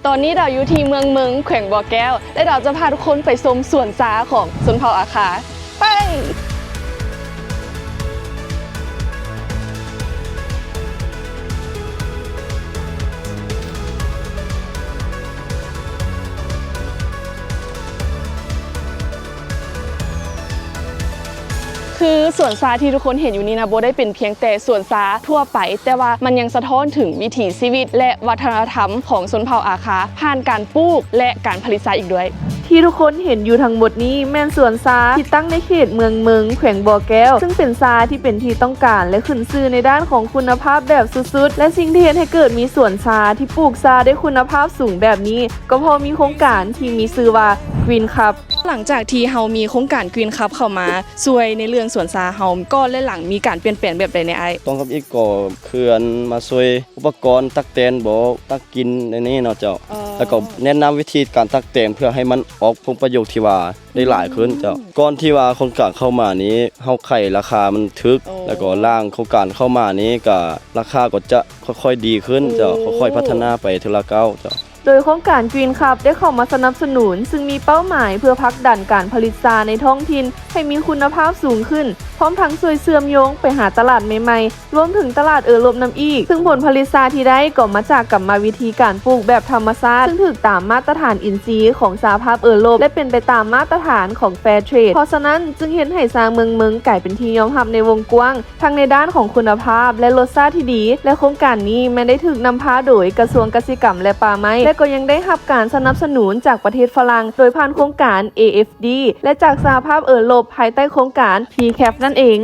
ຕອນນີ້ດາວຢູ່ທີ່ເມືອງເມິງ ແຂວງບໍ່ແກ້ວ ແລະ ດາວຈະພາທຸກຄົນໄປຊົມສວນຊາຂອງຊົນເຜົ່າອາຄາ. ໄປ! ຄືສວນຊາທີ່ທຸກຄົນເຫັນຢູ່ນີ້ນະ ບໍ່ໄດ້ເປັນພຽງແຕ່ສວນຊາທົ່ວໄປ, ແຕ່ວ່າມັນຍັງສະທ້ອນເຖິງວິຖີຊີວິດ ແລະ ວັດທະນະທຳຂອງຊົນເຜົ່າອາຄາ ຜ່ານການປູກ ແລະ ການຜະລິດຊາອີກດ້ວຍ. ທີ່ທຸກຄົນເຫັນຢູ່ທັງໝົດນີ້ແມ່ນສວນຊາທີ່ຕັ້ງໃນເຂດເມືອງເມິງ ແຂວງບໍ່ແກ້ວ, ຊຶ່ງເປັນຊາທີ່ເປັນທີ່ຕ້ອງການ ແລະ ຂຶ້ນຊື່ໃນດ້ານຂອງຄຸນນະພາບແບບສຸດໆ ແລະ ສິ່ງທີ່ເຮັດໃຫ້ເກີດມີສວນຊາທີ່ປູກຊາໄດ້ຄຸນນະພາບສູງແບບນີ້ ກໍເພາະມີໂຄງການທີ່ມີຊື່ວ່າ Green Cup. ຫຼັງຈາກທີ່ເຮົາມີໂຄງການ Green Cup ເຂົ້າມາຊ່ວຍໃນເລື່ອງສວນຊາເຮົາ ກ່ອນ ແລະ ຫຼັງ ມີການປ່ຽນແປງແບບໃດແດ່ອ້າຍ? ຕ້ອງທຳອິດກໍເຂື່ອນມາຊ່ວຍ ອຸປະກອນຕັກແຕນບໍ ຕັກກິນໃນນີ້ເນາະເຈົ້າ. ເອີ ແລ້ວກໍແນະນຳວິທີການຕັກແຕນເພື່ອໃຫ້ມັນອອກຜົນປະໂຫຍດທີ່ວ່າໄດ້ຫຼາຍຂຶ້ນເຈົ້າ. ອືມ ກ່ອນທີ່ວ່າໂຄງການເຂົ້າມານີ້ ເຮົາຂາຍລາຄາມັນຖືກ ໂອ້ ແລ້ວກໍຫຼັງໂຄງການເຂົ້າມານີ້ກໍລາຄາກໍຈະຄ່ອຍໆດີຂຶ້ນເຈົ້າ. ໂອ້ ຄ່ອຍໆພັດທະນາໄປເທື່ອລະກ້າວເຈົ້າ. ໂດຍໂຄງການ Green Cup ໄດ້ເຂົ້າມາສະໜັບສະໜູນ ຊຶ່ງມີເປົ້າໝາຍເພື່ອຜັກດັນການຜະລິດຊາໃນທ້ອງຖິ່ນໃຫ້ມີຄຸນນະພາບສູງຂຶ້ນ, ພ້ອມທັງຊ່ວຍເຊື່ອມໂຍງໄປຫາຕະຫຼາດໃໝ່ໆ, ລວມເຖິງຕະຫຼາດເອີຣົບນຳອີກ, ຊຶ່ງຜົນຜະລິດຊາທີ່ໄດ້ກໍມາຈາກກຳມະວິທີການປູກແບບທຳມະຊາດ, ຊຶ່ງຖືກຕາມມາດຕະຖານອິນຊີຂອງສະຫະພາບເອີຣົບ ແລະ ເປັນໄປຕາມມາດຕະຖານຂອງ Fair Trade. ເພາະສະນັ້ນຈຶ່ງເຮັດໃຫ້ຊາເມືອງເມິງກາຍເປັນທີ່ຍອມຮັບໃນວົງກວ້າງ ທັງໃນດ້ານຂອງຄຸນນະພາບ ແລະ ລົດຊາດທີ່ດີ, ແລະ ໂຄງການນີ້ແມ່ນໄດ້ຖືກນຳພາໂດຍກະຊວງກະສິກຳ ແລະ ປ່າໄມ້ ແລະ ກໍຍັງໄດ້ຮັບການສະໜັບສະໜູນຈາກປະເທດຝຣັ່ງ ໂດຍຜ່ານໂຄງການ ເອເອັຟດີ ແລະ ຈາກສະຫະພາບເອີຣົບ ພາຍໃຕ້ໂຄງການ ພີແຄັບ ນັ້ນເອງ.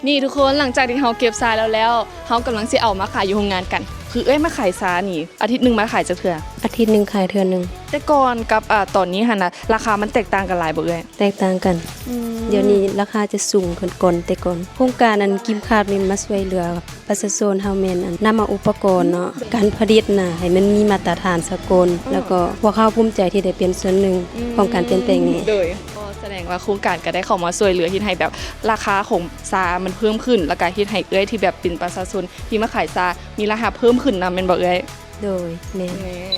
ນີ້ທຸກຄົນ ຫຼັງຈາກທີ່ເຮົາເກັບຊາແລ້ວແລ້ວ ເຮົາກຳລັງຊິເອົາມາຂາຍຢູ່ໂຮງງານກັນ. ຄືເອື້ອຍມາຂາຍຊານີ້ ອາທິດໜຶ່ງມາຂາຍຈັກເທື່ອ? ອາທິດໜຶ່ງຂາຍເທື່ອໜຶ່ງ. ແຕ່ກ່ອນກັບ ອາ ຕອນນີ້ຫັ້ນນະ ລາຄາມັນແຕກຕ່າງກັນຫຼາຍບໍ່ເອື້ອຍ? ແຕກຕ່າງກັນ. ອືມ ດຽວນີ້ລາຄາຈະສູງຂຶ້ນກ່ອນແຕ່ກ່ອນ. ໂຄງການອັນ Green Cup ນີ້ມາຊ່ວຍເຫຼືອປະຊາຊົນເຮົາແມ່ນອັນ ນຳເອົາອຸປະກອນເນາະ ການຜະລິດນະ ໃຫ້ມັນມີມາດຕະຖານສາກົນ ອືມ ແລ້ວກໍພວກເຮົາພູມໃຈທີ່ໄດ້ເປັນສ່ວນໜຶ່ງ ອືມ ຂອງການປ່ຽນແປງນີ້. ໂດຍ ກໍສະແດງວ່າໂຄງການກໍໄດ້ເຂົ້າມາຊ່ວຍເຫຼືອເຮັດໃຫ້ແບບລາຄາຂອງຊາມັນເພີ່ມຂຶ້ນ ແລ້ວກໍເຮັດໃຫ້ເອື້ອຍທີ່ແບບເປັນປະຊາຊົນທີ່ມາຂາຍຊາ ມີລາຍຮັບເພີ່ມຂຶ້ນນຳແມ່ນບໍ່ເອື້ອຍ? ໂດຍ ແມ່ນ.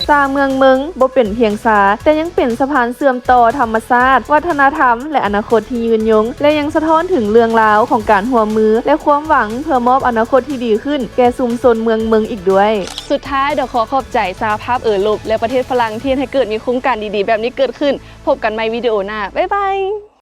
ຊາເມືອງເມິງບໍ່ເປັນພຽງຊາ, ແຕ່ຍັງເປັນສະພານເຊື່ອມຕໍ່ທຳມະຊາດ, ວັດທະນະທຳ ແລະ ອະນາຄົດທີ່ຍືນຍົງ, ແລະ ຍັງສະທ້ອນເຖິງເລື່ອງລາວຂອງການຮ່ວມມື ແລະ ຄວາມຫວັງເພື່ອມອບອະນາຄົດທີ່ດີຂຶ້ນແກ່ຊຸມຊົນເມືອງເມິງອີກດ້ວຍ. ສຸດທ້າຍ ດອກຂໍຂອບໃຈສະຫະພາບເອີຣົບ ແລະ ປະເທດຝຣັ່ງ ທີ່ເຮັດໃຫ້ເກີດມີໂຄງການດີໆແບບນີ້ເກີດຂຶ້ນ. ພົບກັນໃໝ່ວິດີໂອໜ້າ. ບາຍບາຍ.